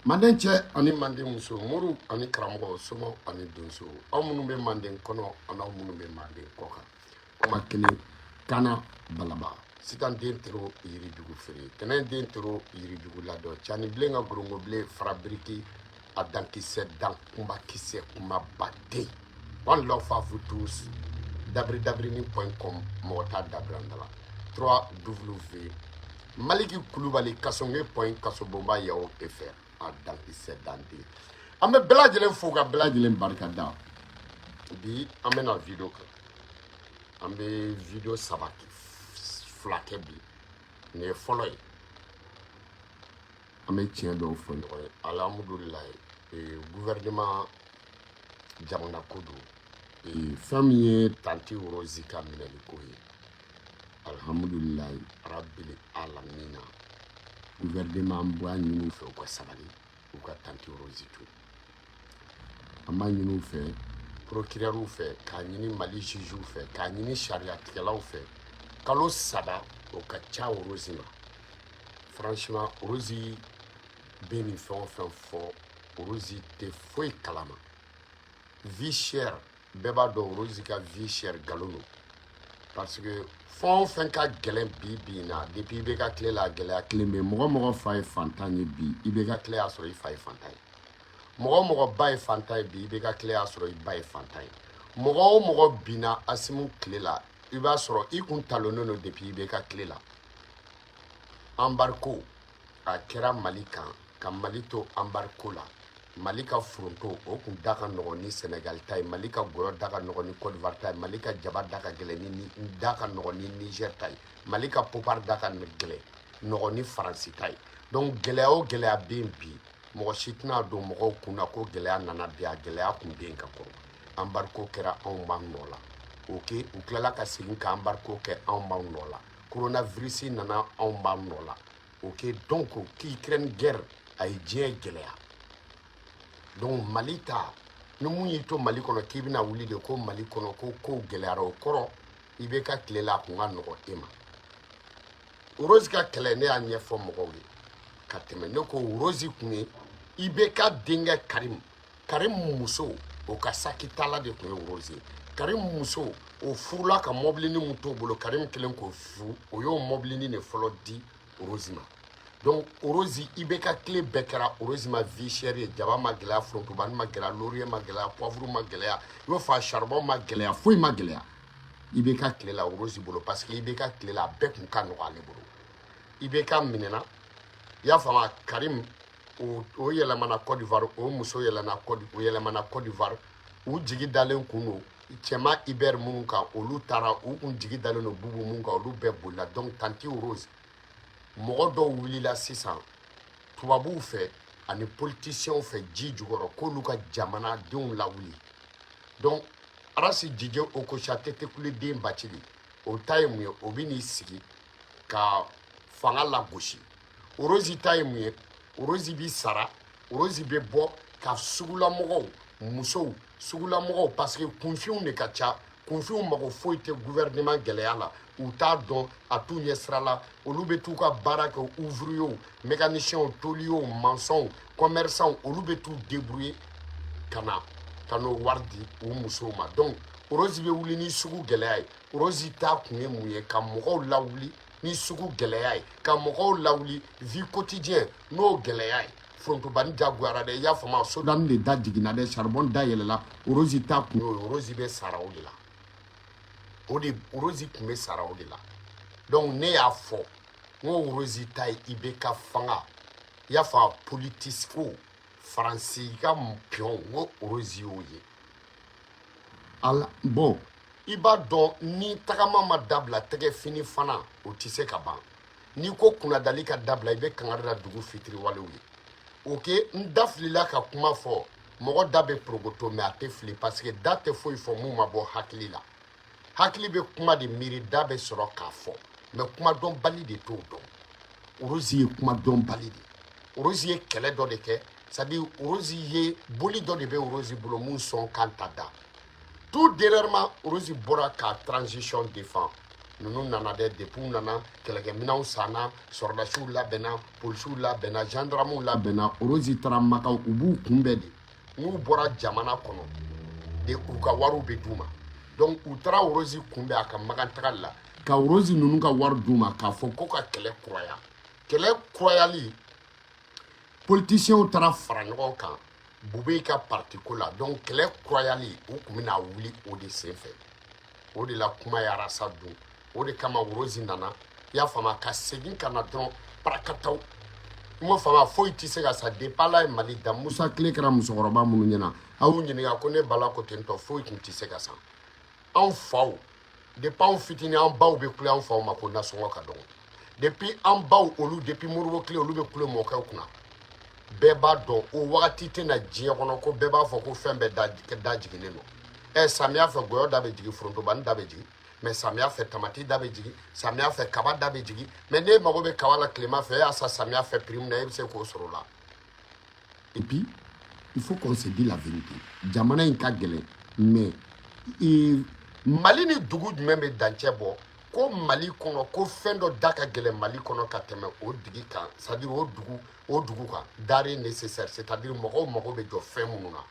Manden cɛ ani manden muso, moriw ani karamɔgɔ, somaw ani donso, aw minnu bɛ manden kɔnɔ ani aw minnu bɛ manden kɔ kan, kuma kelen kana balaba sitan den tero yirijugu feere tɛnɛn den tero yirijugu ladɔn cani bilen ka gorongo bilen fara biriki a dankisɛ dan kunba kisɛ kumaba den. One love à vous tous. Dabiridabirini.com, mɔgɔ t'a dabiranda la. 3 w Maliki Kulubali kasonge point kasobonba yaw fr a dankisɛ danden. An bɛ bɛɛ lajɛlen fo ka bɛɛ lajɛlen barika da. Bi an bɛna video kan, an bɛ video saba fila kɛ bi. Nin ye fɔlɔ ye. An bɛ tiɲɛ dɔw fɔ ɲɔgɔn ye. Alhamdulilayi, gouvernement jamana ko don. Fɛn min ye tantie Rose ka minɛli ko ye, alhamdulilayi rabili alamina, gouvernement b'a ɲini u fɛ u ka sabali, u ka tantie Rose to. An b'a ɲini u fɛ, procureur fɛ, k'a ɲini Mali juge fɛ, k'a ɲini sariyatigɛlaw fɛ, kalo 3 o ka ca Rose ma. Franchement, Rose bɛ nin fɛn o fɛn fɔ, Rose tɛ foyi kalama. Vie chère, bɛɛ b'a dɔn Rose ka vie chère nkalon don, parce que fɛn o fɛn ka gɛlɛn bi bi in na, depuis i bɛ ka tile la, a gɛlɛya kelen bɛ yen. Mɔgɔ mɔgɔ fa ye fantan ye bi, i bɛ ka tile y'a sɔrɔ i fa ye fantan ye. Mɔgɔ o mɔgɔ ba ye fantan ye bi, i bɛ ka tile y'a sɔrɔ i ba ye fantan ye. Mɔgɔ o mɔgɔ binna Asimu tile la, i b'a sɔrɔ i kun talonnen don depuis i bɛ ka tile la. Embargo a kɛra Mali kan, ka Mali to embargo la. Mali ka foronto o kun da ka nɔgɔn ni Senegal ta ye, Mali ka gɔyɔ da ka nɔgɔn ni Côte d'Ivoire ta ye, Mali ka jaba da ka gɛlɛn ni da ka nɔgɔn ni Niger ta ye, Mali ka popar da ka gɛlɛn nɔgɔn ni Faransi ta ye. Donc gɛlɛya o gɛlɛya bɛ yen bi, mɔgɔ si tɛna don mɔgɔw kun na ko gɛlɛya nana bi. A gɛlɛya kun bɛ yen ka kɔrɔ. Embargo kɛra anw b'an nɔ la. Ok, u tilala ka segin ka embargo kɛ, anw b'an nɔ la. Coronavirus nana, anw b'an nɔ la. Ok, donc k'Ukraine guerre a ye diɲɛ gɛlɛya. Donc Mali ta ni mun y'i to Mali kɔnɔ k'i bɛna wuli de ko Mali kɔnɔ ko kow gɛlɛyara, o kɔrɔ i bɛ ka tile la a kun ka nɔgɔ e ma. Rose ka kɛlɛ, ne y'a ɲɛfɔ mɔgɔw ye ka tɛmɛ. Ne ko Rose kun ye i bɛ ka denkɛ Karim, Karim muso o ka sakitala de tun ye Rose ye. Karim muso o furula ka mɔbilinin mun t'o bolo, Karim kelen k'o furu, o y'o mɔbilinin de fɔlɔ di Rose ma. Donc Rose, i bɛ ka tile bɛɛ kɛra Rose ma vie chère ye. Jaba ma gɛlɛya, forontobani ma gɛlɛya, laurier ma gɛlɛya, poivre ma gɛlɛya, i b'o fɔ charbon ma gɛlɛya, foyi ma gɛlɛya i bɛ ka tile la Rose bolo, parce que i bɛ ka tile la a bɛɛ kun ka nɔgɔ ale bolo. I bɛ ka minɛna, i y'a faamu? Karim o yɛlɛmana Côte d'Ivoire, o muso yɛlɛna Côte, o yɛlɛmana Côte d'Ivoire. U jigi dalen kun don cɛman Hubert minnu kan, olu taara. U kun jigi dalen don Bubu mun kan, olu bɛɛ bolila. Donc tantie Rose, mɔgɔ dɔw wulila sisan tubabuw fɛ ani politiciens fɛ ji jukɔrɔ k'olu ka jamanadenw lawuli. Donc Arasi Jije Okocha Tetekule den Bacili, o ta ye mun ye? O bɛ n'i sigi ka fanga lagosi. Rose ta ye mun ye? Rose bi sara, Rose bɛ bɔ ka sugulamɔgɔw, musow, sugulamɔgɔw, parce que kunfinw de ka ca. Kunfinw mago foyi tɛ gouvernement gɛlɛya la, u t'a dɔn, a t'u ɲɛ sira la. Olu bɛ t'u ka baara kɛ, ouvriers, mécaniciens, tôliers, maçons, commerçants, olu bɛ t'u débrouiller ka na ka n'o wari di u musow ma. Donc Rose bɛ wuli ni sugu gɛlɛya ye. Rose ta kun ye mun ye? Ka mɔgɔw lawuli ni sugu gɛlɛya ye, ka mɔgɔw lawuli vie quotidien n'o gɛlɛya ye. Forontobani jagoyara dɛ, i y'a faamu? Sodani de da jiginna dɛ, charbon da yɛlɛla. Rose ta kun y'o ye. Rose bɛ sara o de la, o de Rose tun bɛ sara o de la. Donc ne y'a fɔ n ko Rose ta ye i bɛ ka fanga, i y'a faamu, politique ko Faransi ka pion, n ko Rose y'o ye. Ala bon, i b'a dɔn ni tagama ma dabila, tɛgɛ fini fana o tɛ se ka ban. N'i ko kunnadali ka dabila, i bɛ kangari da dugu fitiriwalew ye. Ok, n da filila ka kuma fɔ. Mɔgɔ da bɛ porokoto, mɛ a tɛ fili, parce que da tɛ foyi fɔ mun ma bɔ hakili la. Hakili bɛ kuma de miiri, da bɛ sɔrɔ k'a fɔ, mɛ kumadɔnbali de t'o dɔn. Rose ye kumadɔnbali de. Rose ye kɛlɛ dɔ de kɛ, c'est à dire Rose ye boli dɔ de bɛ Rose bolo mun sɔn kan ta da. Tout dernièrement, Rose bɔra ka transition défend. Ninnu nana dɛ. Depuis u nana, kɛlɛkɛminɛnw sanna, sɔrɔdasiw labɛnna, polisiw labɛnna, gendarmew labɛnna. Orozi taara Makan, u b'u kunbɛn de. N'u bɔra jamana kɔnɔ de, u ka wariw bɛ d'u ma. Donc u taara Orozi kunbɛn a ka Makan tagali la, ka Orozi ninnu ka wari d'u ma, k'a fɔ ko ka kɛlɛ kuraya. Kɛlɛ kurayali, politiciens taara fara ɲɔgɔn kan Bube ka parti ko la. Donc kɛlɛ kurayali, u tun bɛna wuli o de senfɛ. O de la kuma ye arasa dun. O de kama Orozi nana, i y'a faamu, ka segin ka na dɔrɔn parakataw. I m'o faamu, foyi tɛ se ka sa. Depuis Ala ye Mali da, Musa tile kɛra musokɔrɔba minnu ɲɛna, a y'u ɲininka ko ne bala ko ten tɔ, foyi tun tɛ se ka san. Anw faw, depuis anw fitinin, an baw bɛ kule an faw ma ko nasɔngɔ ka dɔgɔ. Depuis an baw olu, depuis Moribo tile, olu bɛ kule mɔkɛw kunna. Bɛɛ b'a dɔn o wagati tɛna diɲɛ kɔnɔ ko bɛɛ b'a fɔ ko fɛn bɛɛ da jiginnen don. Ɛ, samiya fɛ gɔyɔ da bɛ jigin, forontobani da bɛ jigin, mais samiya fɛ tamati da bɛ jigin, samiya fɛ kaba da bɛ jigin. Mais n'e mago bɛ kaba la tilema fɛ, e y'a san samiya fɛ prix min na, e bɛ se k'o sɔrɔ o la. Et puis il faut qu'on se dise la vérité, jamana in ka gɛlɛn, mais Mali ni dugu jumɛn bɛ dancɛ bɔ ko Mali kɔnɔ, ko fɛn dɔ da ka gɛlɛn Mali kɔnɔ ka tɛmɛ o digi kan, c'est à dire o dugu kan, denrée nécessaire, c'est à dire mɔgɔw mago bɛ jɔ fɛn minnu na?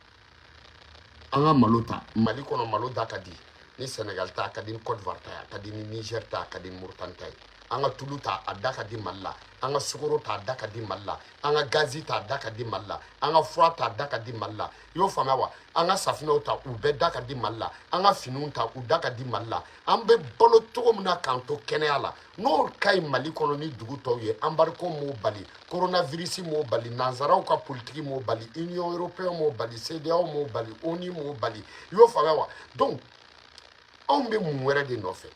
An ka malo ta, Mali kɔnɔ malo da ka di ni Sénégal ta, a ka di ni Côte d'Ivoire ta ye, a ka di ni Niger ta, a ka di ni Mauritanie ta ye. An ka tulu ta, a da ka di Mali la. An ka sukaro ta, a da ka di Mali la. An ka gazi ta, a da ka di Mali la. An ka fura ta, a da ka di Mali la. I y'o faamuya wa? An ka safinɛw ta, u bɛɛ da ka di Mali la. An ka finiw ta, u da ka di Mali la. An bɛ balo cogo min na k'an to kɛnɛya la, n'o ka ɲi Mali kɔnɔ ni dugu tɔw ye. Embargo m'o bali, coronavirus m'o bali, nanzaraw ka politiki m'o bali, Union européenne m'o bali, CEDEAO m'o bali, ONU m'o bali. I y'o faamuya wa? Donc anw bɛ mun wɛrɛ de nɔfɛ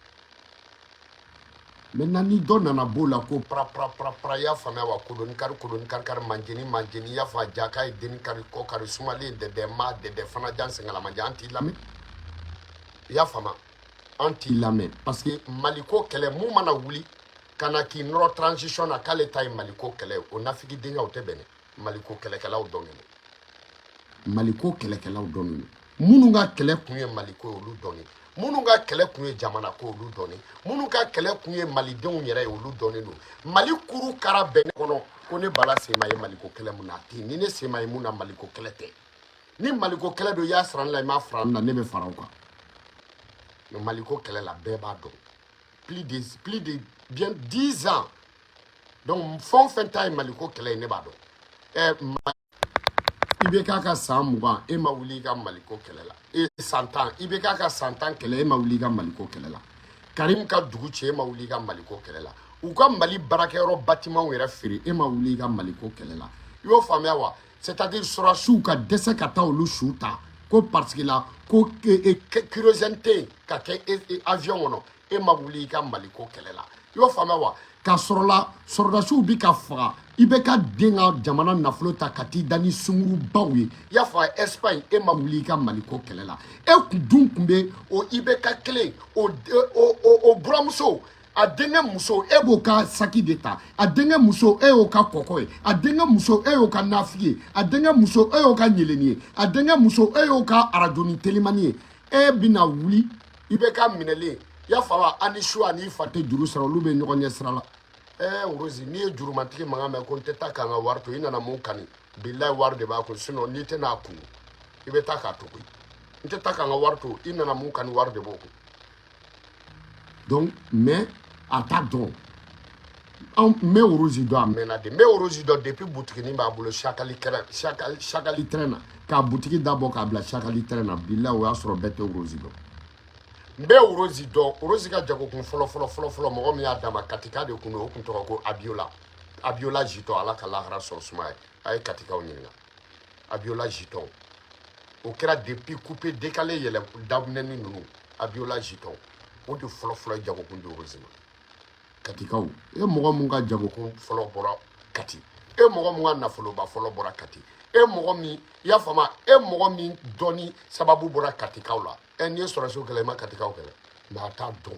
maintenant? Ni dɔ nana b'o la ko pra pra pra pra, i y'a faamuya wa? Koloni kari, koloni kari kari, manjeni manjeni, i y'a faamu, ja k'a ye denni kari, kɔ kari, sumalen dɛdɛ ma dɛdɛ fana jan sɛgɛnlamajan, an t'i lamɛn. I y'a faamu, an t'i lamɛn, parce que Maliko kɛlɛ mun mana wuli ka na k'i nɔrɔ transition na k'ale ta ye Maliko kɛlɛ ye, o nafigi denkɛ, o tɛ bɛn dɛ. Maliko kɛlɛkɛlaw dɔnnen don, Maliko kɛlɛkɛlaw dɔnnen don. Minnu ka kɛlɛ kun ye Maliko ye, olu dɔnnen. Minnu ka kɛlɛ kun ye jamana ko, olu dɔnnen. Minnu ka kɛlɛ kun ye malidenw yɛrɛ ye, olu dɔnnen don. Mali kuru kara bɛn ne kɔnɔ ko ne bala sema ye Maliko kɛlɛ mun na, a tɛ yen. Ni ne sema ye mun na, Maliko kɛlɛ tɛ. Ni Maliko kɛlɛ don, i y'a sara ne la, i m'a fara ne la, ne bɛ fara o kan. Mais Maliko kɛlɛ la, bɛɛ b'a dɔn, plus de bien 10 ans. Donc fɛn o fɛn ta ye Maliko kɛlɛ ye, ne b'a dɔn. Ɛ, i bɛ k'a ka san 20, e ma wuli i ka Maliko kɛlɛ la. E san 10, i bɛ k'a ka san 10 kɛlɛ, e ma wuli i ka Maliko kɛlɛ la. Karim ka dugu ci, e ma wuli i ka Maliko kɛlɛ la. U ka Mali baarakɛyɔrɔ bâtiment yɛrɛ feere, e ma wuli i ka Maliko kɛlɛ la. I y'o faamuya wa? C'est à dire sɔrɔdasiw ka dɛsɛ ka taa olu su ta ko parce que la ko kérosène tɛ yen ka kɛ avion kɔnɔ, e ma wuli i ka Maliko kɛlɛ la. I y'o faamuya wa? Ka sɔrɔ la sɔrɔdasiw bi ka faga, i bɛ ka den ka jamana nafolo ta ka t'i da ni sungurubaw ye, i y'a fɔ Espagne, e ma wuli i ka Maliko kɛlɛ la. E kun dun kun bɛ o IBK kelen, o buramuso, a denkɛ muso, e b'o ka saki de ta. A denkɛ muso, e y'o ka kɔkɔ ye. A denkɛ muso, e y'o ka nafi ye. A denkɛ muso, e y'o ka ɲeleni ye. A denkɛ muso, e y'o ka arajoni telimani ye. E bɛna wuli i bɛ ka minɛlen, i y'a faamu, ani su ani fa tɛ juru sara, olu bɛ ɲɔgɔn ɲɛ sira la. Ɛɛ Rose, n'i ye jurumatigi mankan mɛn ko n tɛ taa k'an ka wari to, i nana mun kani? Bilayi, wari de b'a kun. Sinon n'i tɛna a kun, i bɛ taa k'a to koyi. N tɛ taa k'an ka wari to, i nana mun kani? Wari de b'o kun. Donc mais a t'a dɔn. Anw n bɛ Rose dɔn, a mɛnna de. N bɛ Rose dɔn depuis butiginin b'a bolo Sakali kɛrɛ, Sakali train na, k'a butigi dabɔ k'a bila Sakali train na. Bilayi, o y'a sɔrɔ bɛɛ tɛ Rose dɔn. N bɛ Rose dɔn. Rose ka jagokun fɔlɔ fɔlɔ fɔlɔ fɔlɔ, mɔgɔ min y'a d'a ma, Katika de kun don. O kun tɔgɔ ko Abiola, Abiola Jitɔ. Ala ka lahara sɔn suma ye. A ye Katikaw ɲininka, Abiola Jitɔ. O kɛra depuis coupé décalé yɛlɛ daminɛni ninnu. Abiola Jitɔ, o de fɔlɔ fɔlɔ ye jagokun di Rose ma. Katikaw, e mɔgɔ mun ka jagokun fɔlɔ bɔra Kati, e mɔgɔ mun ka nafoloba fɔlɔ bɔra Kati, e mɔgɔ min, i y'a faamu, e mɔgɔ min dɔnni sababu bɔra Katikaw la. Ɛ, n'i ye sɔrɔsiw kɛlɛ, i ma Katikaw kɛlɛ. Mais a t'a dɔn,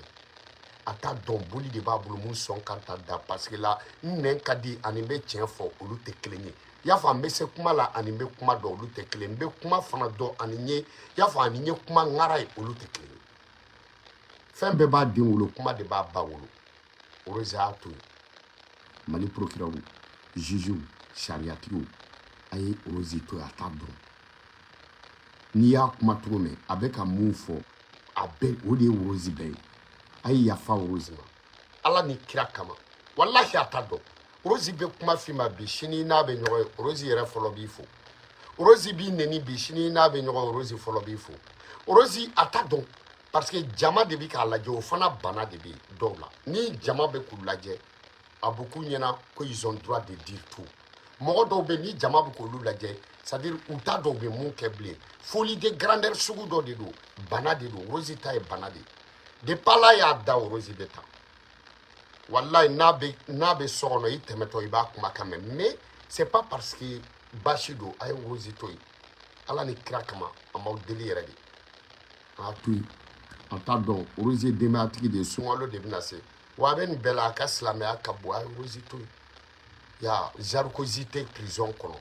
a t'a dɔn. Boli de b'a bolo mun sɔn ka ta da, parce que la n nɛn ka di ani n bɛ tiɲɛ fɔ, olu tɛ kelen ye. I y'a faamu, n bɛ se kuma la ani n bɛ kuma dɔn, olu tɛ kelen. N bɛ kuma fana dɔn ani n ye, i y'a faamu, ani n ye kuma ŋara ye, olu tɛ kelen ye. Fɛn bɛɛ b'a den wolo, kuma de b'a ba wolo. Rose y'a to yen. Mali procureur, juge, sariyatigiw, a ye Rose to yen, a t'a dɔn. N'i y'a kuma cogo mɛn, a bɛ ka mun fɔ, a bɛɛ o de ye Rose bɛɛ ye. A ye yafa Rose ma Ala ni kira kama, walahi a t'a dɔn. Rose bɛ kuma f'i ma bi, sini n'a bɛ ɲɔgɔn ye, Rose yɛrɛ fɔlɔ b'i fo. Rose b'i neni bi, sini n'a bɛ ɲɔgɔn ye, Rose fɔlɔ b'i fo. Rose a t'a dɔn parce que jama de bɛ k'a lajɛ, o fana bana de bɛ dɔw la. Ni jama bɛ k'u lajɛ, a bɛ k'u ɲɛna ko ils ont droit de dire tout. Mɔgɔ dɔw bɛ, ni jama bɛ k'olu lajɛ, c'est à dire u t'a dɔn u bɛ mun kɛ bilen. Folie de grandeur sugu dɔ de don, bana de don. Rose ta ye bana de ye. Depuis Ala y'a da, Rose bɛ tan. Walayi, n'a bɛ so kɔnɔ, i tɛmɛtɔ i b'a kumakan mɛn, mais c'est pas parce que baasi don. A ye Rose to yen Ala ni kira kama, an b'aw deli yɛrɛ de, a to yen, a t'a dɔn. Rose ye denbayatigi de ye, sunkalo de bɛna se wa, a bɛ nin bɛɛ la, a ka silamɛya ka bon. A ye Rose to yen. Ya jacuzzi tɛ prison kɔnɔ,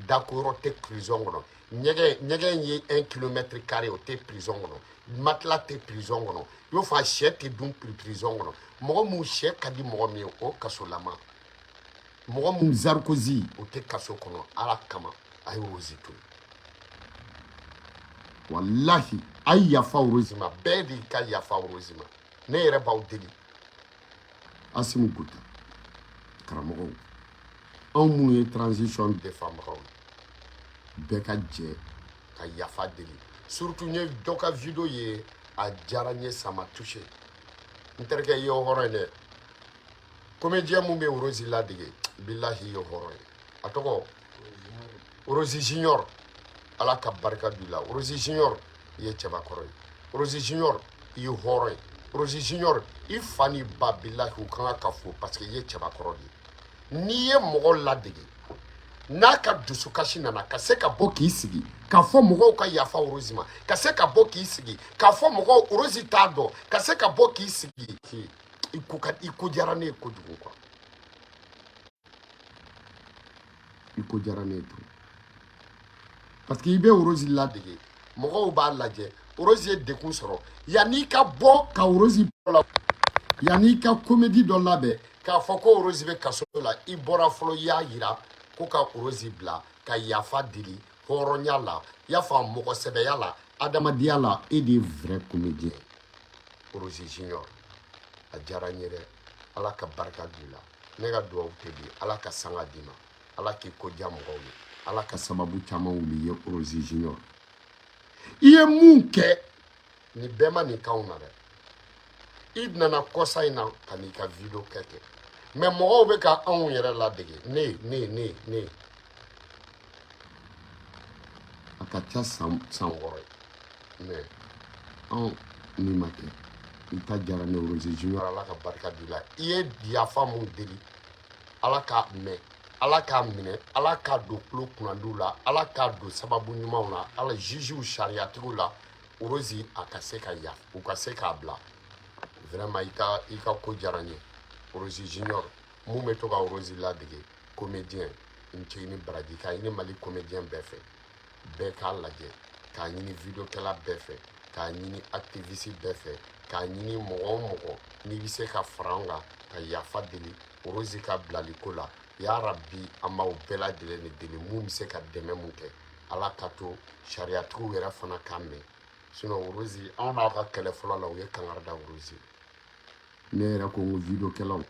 dakoyɔrɔ tɛ prison kɔnɔ, ɲɛgɛn ye 1 kilomètre carré, o tɛ prison kɔnɔ, matelas tɛ prison kɔnɔ, i y'o fɔ, a sɛ tɛ dun prison kɔnɔ. Mɔgɔ mun sɛ ka di mɔgɔ min ye, o kasolama. Mɔgɔ mun jacuzzi, o tɛ kaso kɔnɔ. Ala kama, a ye Rose to yen. Walahi, a ye yafa Rose ma, bɛɛ de ka yafa Rose ma. Ne yɛrɛ b'aw deli. Assimi Goïta, karamɔgɔw, anw minnu ye transition défendbagaw ye, bɛɛ ka jɛ ka yafa deli. Surtout n ye dɔ ka vidéo ye, a diyara n ye, ça m'a touché. N terikɛ, i ye hɔrɔn ye dɛ. Comédien mun bɛ Rose ladege, bilahi, i ye hɔrɔn ye. A tɔgɔ Rose Junior, Ala ka barika don i la. Rose Junior, i ye cɛbakɔrɔ ye. Rose Junior, i ye hɔrɔn ye. Rose Junior, i fa ni ba, bilahi, u kan ka fo parce que i ye cɛbakɔrɔ de ye. N'i ye mɔgɔ ladege, n'a ka dusukasi nana, ka se ka bɔ k'i sigi k'a fɔ mɔgɔw ka yafa Rose ma, ka se ka bɔ k'i sigi k'a fɔ mɔgɔw Rose t'a dɔn, ka se ka bɔ k'i sigi, i ko ka i ko diyara ne ye kojugu quoi, i ko diyara ne ye trop parce que i bɛ Rose ladege, mɔgɔw b'a lajɛ. Rose ye degun sɔrɔ, yanni i ka bɔ ka Rose la, yanni i ka comédie dɔ labɛn k'a fɔ ko Rose bɛ kaso la, i bɔra fɔlɔ, i y'a yira ko ka Rose bila ka yafa deli hɔrɔnya la, i y'a faamu, mɔgɔ sɛbɛya la, adamadenya la. E de ye vrai comédien, Rose Junior. A diyara n ye dɛ, Ala ka barika don i la. Ne ka duwawu tɛ bi, Ala ka sanga d'i ma, Ala k'i ko diya mɔgɔw ye, Ala ka sababu caman wuli i ye. Rose Junior, i ye mun kɛ nin bɛɛ ma nin kanw na dɛ. I nana kɔsa in na ka n'i ka vidéo kɛ ten, mais mɔgɔw bɛ ka anw yɛrɛ ladege. Ne ne ne ne a ka ca san 6 ye, mais anw ni ma kɛ. I ta diyara ne. Rose Junior, Ala ka barika don i la. I ye yafa mun deli, Ala k'a mɛn, Ala k'a minɛ, Ala k'a don tulo kunnandiw la, Ala k'a don sababu ɲumanw na, Ala jugew, sariyatigiw la. Rose a ka se ka yafa, u ka se k'a bila. Vraiment, i ka ko diyara n ye. Rose Junior, mun bɛ to ka Rose ladege, comédien, n cɛ ni baraji, k'a ɲini Mali comédien bɛɛ fɛ, bɛɛ k'a lajɛ, k'a ɲini videokɛla bɛɛ fɛ, k'a ɲini activiste bɛɛ fɛ, k'a ɲini mɔgɔ o mɔgɔ n'i bɛ se ka fara an kan ka yafa deli Rose ka bilali ko la. Ya rabi, an b'aw bɛɛ lajɛlen de deli, mun bɛ se ka dɛmɛ mun kɛ, Ala ka to sariyatigiw yɛrɛ fana k'a mɛn. Sinon Rose, anw n'aw ka kɛlɛ fɔlɔ la, u ye kangari da Rose. Ne yɛrɛ ko n ko videokɛlaw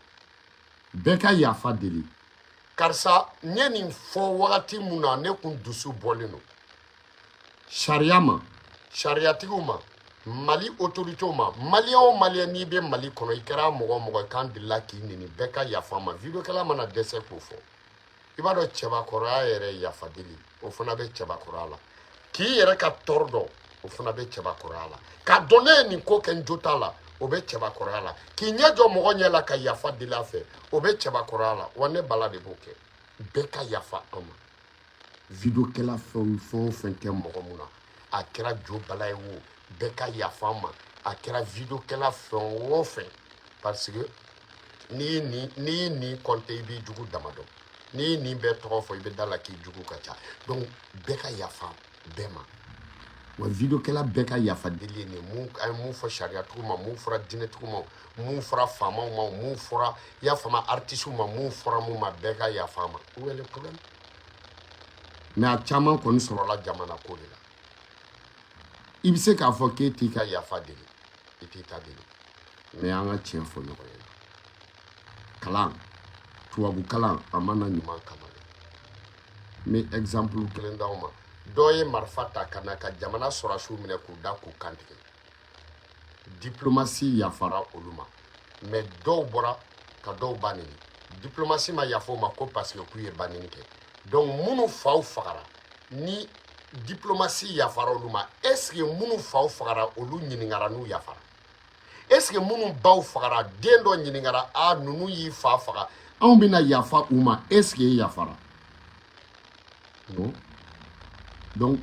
bɛɛ ka yafa deli. Karisa, n ye nin fɔ wagati mun na, ne kun dusu bɔlen don. Sariya ma, sariyatigiw ma, Mali autoritéw ma, Malien o Malien n'i bɛ Mali kɔnɔ, i kɛra mɔgɔ o mɔgɔ ye k'an delila k'i neni, bɛɛ ka yafa ma. Videokɛla mana dɛsɛ k'o fɔ, i b'a dɔn cɛbakɔrɔya yɛrɛ, yafa deli o fana bɛ cɛbakɔrɔya la, k'i yɛrɛ ka tɔɔrɔ dɔn, o fana bɛ cɛbakɔrɔya la, k'a dɔn ne ye nin ko kɛ, n jo t'a la, o bɛ cɛbakɔrɔya la, k'i ɲɛ jɔ mɔgɔ ɲɛ la ka yafa deli a fɛ, o bɛ cɛbakɔrɔya la. Wa ne bala de b'o kɛ. Bɛɛ ka yafa an ma. Videokɛla fɛn fɛn o fɛn kɛ mɔgɔ mun na, a kɛra jo bala ye o, bɛɛ ka yafa an ma. A kɛra videokɛla fɛn o fɛn, parce que n'i y'i nin kɔnte, i b'i jugu dama dɔn. N'i y'i nin bɛɛ tɔgɔ fɔ, i bɛ da la k'i jugu ka ca. Donc bɛɛ ka yafa bɛɛ ma. Wa videokɛla bɛɛ ka yafa deli ye nin mun, an ye mun fɔ sariyatigiw ma, mun fɔra diinɛtigiw ma, mun fɔra faamaw ma, mun fɔra, i y'a faamu, artisiw ma, mun fɔra mun ma, bɛɛ ka yafa ma. Où est le problème? Mais a caman kɔni sɔrɔla jamana ko de la. I bɛ se k'a fɔ k'e t'i ka yafa deli, i t'i ta deli, mais an ka tiɲɛ fɔ ɲɔgɔn ɲɛna. Kalan, tubabu kalan, a ma na ɲuman kama dɛ. N bɛ exemple kelen d'aw ma. Dɔ ye marifa ta ka na ka jamana sɔrɔdasiw minɛ k'u da k'u kantigɛ. Diplomatie yafara olu ma, mais dɔw bɔra ka dɔw ba neni. Diplomatie ma yafa o ma ko parce que k'u ye ba neni kɛ. Donc minnu faw fagara, ni diplomatie yafara olu ma, est ce que minnu faw fagara, olu ɲininkara n'u yafara? Est ce que minnu baw fagara, den dɔ ɲininkara: a ninnu y'i fa faga, anw bɛna yafa u ma, est ce que e yafara? Non. Donc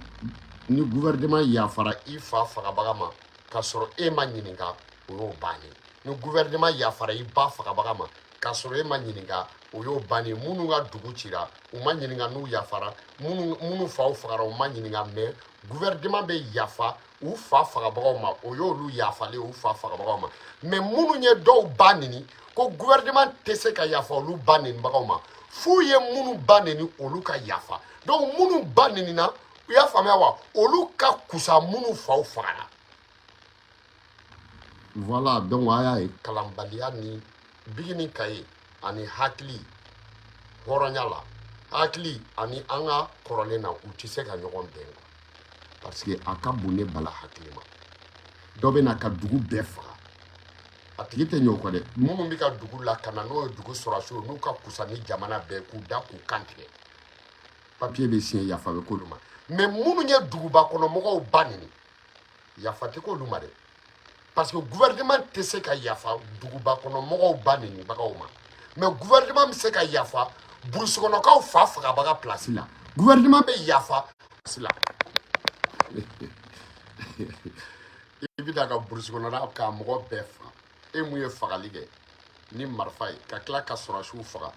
ni gouvernement yafara i fa fagabaga ma k'a sɔrɔ e ma ɲininka, o y'o bannen. Ni gouvernement yafara i ba fagabaga ma k'a sɔrɔ e ma ɲininka, o y'o bannen. Minnu ka dugu cira, u ma ɲininka n'u yafara. Minnu faw fagara, u ma ɲininka, mais gouvernement bɛ yafa u fa fagabagaw ma, o y'olu yafalen u fa fagabagaw ma. Mais minnu ye dɔw ba neni, ko gouvernement tɛ se ka yafa olu ba nenibagaw ma, f'u ye minnu ba neni, olu ka yafa. Donc minnu ba nenina, u y'a faamuya wa, olu ka kusa minnu faw fagara. Voilà. Donc a y'a ye, kalanbaliya ni bigini kaye ani hakili hɔrɔnya la, hakili ani an ka kɔrɔlen na, u tɛ se ka ɲɔgɔn bɛn quoi, parce que a ka bon ne bala hakili ma. Dɔ bɛ na ka dugu bɛɛ faga, a tigi tɛ ɲɛ o kɔ dɛ. Minnu bɛ ka dugu lakana, n'o ye dugu sɔrɔsiw, n'u ka kusa ni jamana bɛɛ, k'u da k'u kan tigɛ, papiye bɛ siɲɛ, yafa bɛ k'olu ma. Mais minnu ye duguba kɔnɔ mɔgɔw ba neni, yafa tɛ k'olu ma dɛ, parce que gouvernement tɛ se ka yafa duguba kɔnɔ mɔgɔw ba nenibagaw ma. Mais gouvernement bɛ se ka yafa burusikɔnɔkaw fa fagabaga place la. Gouvernement bɛ yafa place la. I bɛ na ka burusi kɔnɔna k'a mɔgɔ bɛɛ faga, e mun ye fagali kɛ ni marifa ye ka tila ka sɔrɔsiw faga,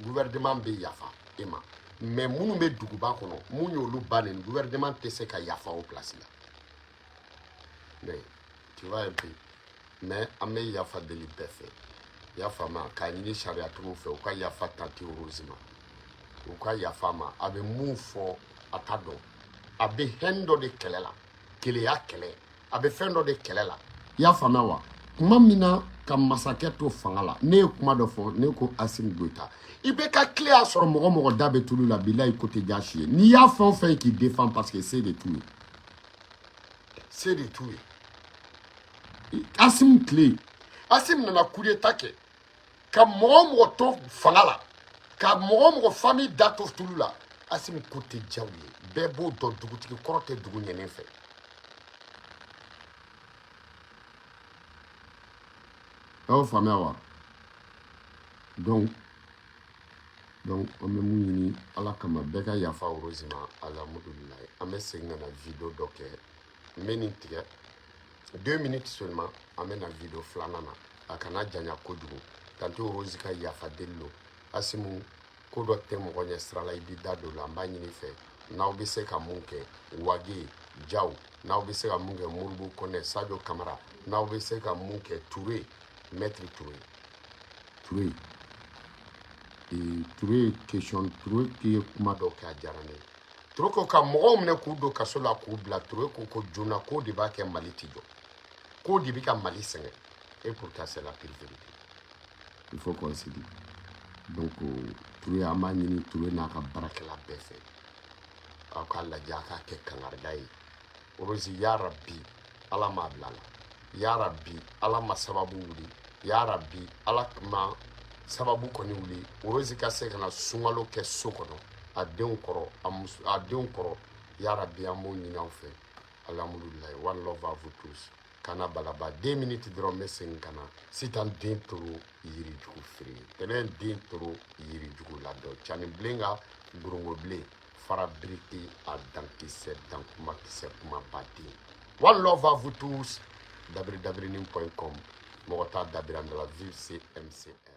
gouvernement bɛ yafa e ma. Mais minnu bɛ duguba kɔnɔ, mun y'olu ba neni, gouvernement tɛ se ka yafa o place la. Mais tu vois un peu. Mais an bɛ yafa deli bɛɛ fɛ, i y'a faamuya, k'a ɲini sariyatigiw fɛ, u ka yafa tantie Rose ma, u ka yafa ma. A bɛ mun fɔ, a t'a dɔn. A bɛ hɛn dɔ de kɛlɛ la, keleya kɛlɛ, a bɛ fɛn dɔ de kɛlɛ la, i y'a faamuya wa. Kuma min na ka masakɛ to fanga la, ne ye kuma dɔ fɔ, ne ko Assimi Goïta, i bɛ ka tile y'a sɔrɔ mɔgɔ mɔgɔ da bɛ tulu la, bilayi ko tɛ diya si ye. N'i y'a fɛn o fɛn ye k'i défend, parce que se de t'u ye, se de t'u ye. Assimi tile, Assimi nana coup d'état kɛ ka mɔgɔ o mɔgɔ to fanga la, ka mɔgɔ o mɔgɔ famille da to tulu la, Assimi ko tɛ diya u ye. Bɛɛ b'o dɔn, dugutigi kɔrɔ tɛ dugu ɲɛnen fɛ. A y'o faamuya wa? Donc an bɛ mun ɲini Ala kama, bɛɛ ka yafa Rose ma. Alhamdulilayi, an bɛ segin ka na video dɔ kɛ. N bɛ nin tigɛ 2 minutes seulement, an bɛ na video filanan na, a kana janya kojugu. Tantie Rose ka yafa deli lo. Asimu ko dɔ tɛ mɔgɔ ɲɛ sira la, i b'i da don la. N b'a ɲini fɛ, n'aw bɛ se ka mun kɛ Wage Jaw, n'aw bɛ se ka mun kɛ Moribo Kɔnɛ, Sadio Kamara, n'aw bɛ se ka mun kɛ Touré, Maître Touré, Touré Touré question, Touré ye kuma dɔw kɛ, a diyara ne ye. Touré ko ka mɔgɔw minɛ k'u don kaso la k'u bila. Touré ko ko joona k'o de b'a kɛ Mali ti jɔ, k'o de bɛ ka Mali sɛgɛn. Et pourtant c'est la pire vérité, il faut qu'on se dise. Donc Touré, an b'a ɲini Touré n'a ka baarakɛla bɛɛ fɛ, aw k'a lajɛ, a k'a kɛ kangarida ye. Rose, ya Rabbi, Ala m'a bila la, ya Rabbi, Ala ma sababu wuli, ya Rabbi, Ala ma sababu kɔni wuli, Rose ka se ka na sunkalo kɛ so kɔnɔ, a denw kɔrɔ, a muso, a denw kɔrɔ. Ya Rabbi, an b'o ɲini aw fɛ. Alhamdulilayi, one love à vous tous. Kana balaba, 2 minutes dɔrɔn, n bɛ segin ka na sitan. Den toro yirijugu feere, tɛnɛn den toro yirijugu ladɔn, cani bilen ka gorongo bilen fara biriki a dankisɛ dankuma kisɛ kumaba den. One love à vous tous. www.com, mɔgɔ t'a dabira da la. Vive CMCM.